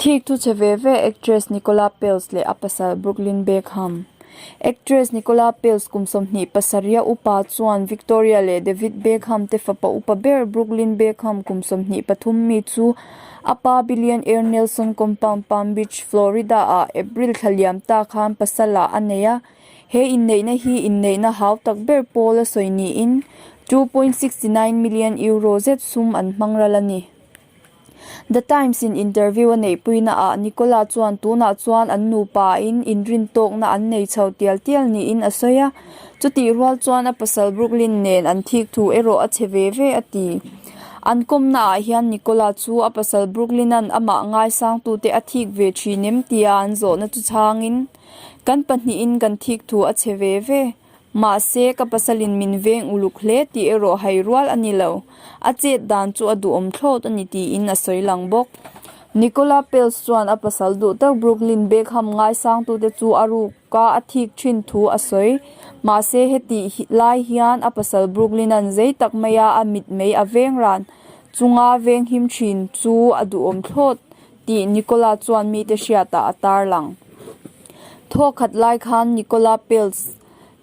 Thik thu chhe ve ve actress Nicola Peltz leh a pasal Brooklyn Beckham. Actress Nicola Peltz kum 27 a upa chuan Victoria leh David Beckham te fapa upa ber Brooklyn Beckham kum 23 mi chu a pa billionaire Nelson Compound Palm Beach, Florida ah April thla liam ta khan pasal ah a nei a. He inneihna hi inneihna hau tak ber pawl a sawi niin €2.69 million zet sum an hmang ral a ni. The Times in interview a neihpuina ah Nicola chuan tunah chuan an nupa in inrintawkna an nei chho tial tial niin a sawi a, chutih rual chuan a pasal Brooklyn nen an thik thu erawh a chhe ve ve a ti. An kawmna ah hian Nicola chu a pasal Brooklyn an amah ngaisangtute a thik ve thin em tia an zawhna chu chhangin, Kan pahnihin kan thik thu a chhe ve ve. Mahse, ka pasalin min veng uluk hle tih erawh hai rual a ni lo. A chet dan chu a duhawm thlawt a ni tiin a sawi lang bawk. Nicola Peltz chuan a pasal duh tak Brooklyn Beckham ngaisangtute chu a ruka a thik thin thu a sawi. Mahse, hetih lai hian a pasal Brooklyn-a'n zei tak maia a mitmei a veng ran chunga venghim thin chu a duhawm thlawt tih Nicola chuan mite hriatah a tarlang. Thawk khat lai khan Nicola Peltz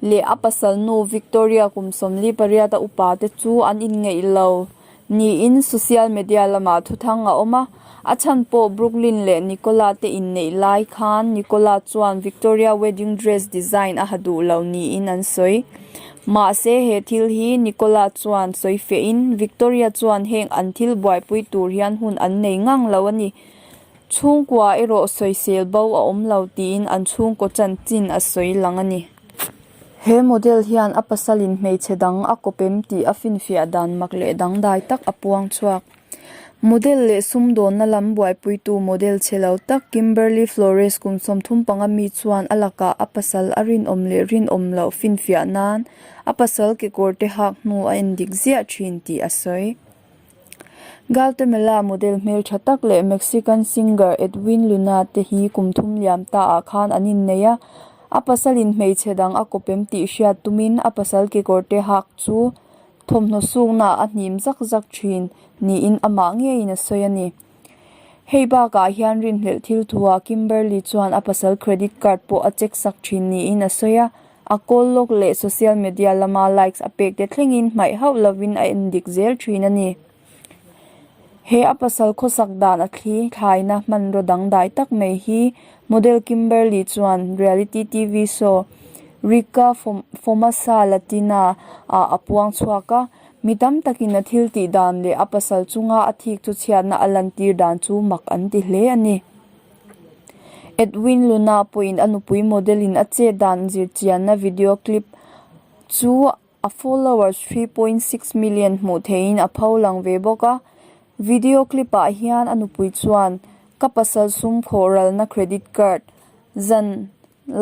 leh a pasal nu Victoria kum 48 a upa te chu an inngeih lo niin social media lamah thuthang a awm a. A chhan pawh Brooklyn leh Nicola te inneih lai khan Nicola chuan Victoria wedding dress design a ha duh lo niin an sawi. Mahse he thil hi Nicola chuan sawi fehin Victoria chuan heng an thil buaipui tur hian hun an nei ngang lo a ni. Chhungkua erawh sawisel bo a awm lo tiin an chhungkaw chanchin a sawi lang a ni. He model hian a pasalin hmeichhe dang a kawp em tih a finfiah dan mak leh dangdai tak a puang chhuak. Model leh sumdawnna lam buaipuitu model chhe lo tak Kimberly Flores kum 35 mi chuan a lakah a pasal a rinawm leh rinawm loh finfiah nan a pasal kekawr te hak hnu a endik ziah thin tih a sawi. Guatemala model hmeltha tak leh Mexican singer Edwin Luna te hi kum thum liam ta ah khan an innei a, a pasalin hmeichhe dang a kawpem tih hriat tumin a pasal kekawr te hak chu thawmhnaw sukna a hnim zak zak thin niin amah ngeiin a sawi a ni. Hei bakah hian rinhlelh thil thuah Kimberly chuan a pasal credit card pawh a check sak thin niin a sawi a, A call log leh social media lama likes a pek te thlengin hmaih hauh lovin a en dik zel thin a ni. He a pasal khawsak dan a thli thlaina hmanraw dangdai tak mai hi model Kimberly chuan reality TV show Rica Fomasa Latina ah a puang chhuak a, mi tam takin a thil tih dan leh a pasal chunga a thik chu chhiatna a lantir dan chu mak an ti hle a ni. Edwin Luna pawhin a nupui model in a chet dan zirchianna video clip chu a followers 3.6 million hmuh theihin a pho lang ve bawk a. Video clip ah hian a nupui chuan, Ka pasal sum khawh ralna credit card zan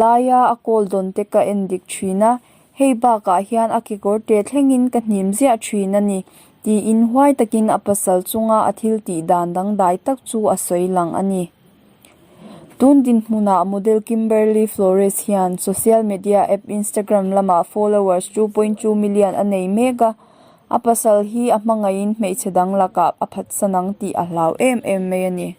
laia a kawl dawn te ka en dik thin a, hei bakah hian a kekawr te thlengin ka hnim ziah thin a ni, tiin huai takin a pasal chunga a thil tih dan dangdai tak chu a sawi lang a ni. Tun dinhmunah model Kimberly Flores hian social media app Instagram lamah followers 2.2 million a nei mek a, a pasal hi a hmangaihin hmeichhe dang lakah a phatsan ang tih a hlau em em mai a ni.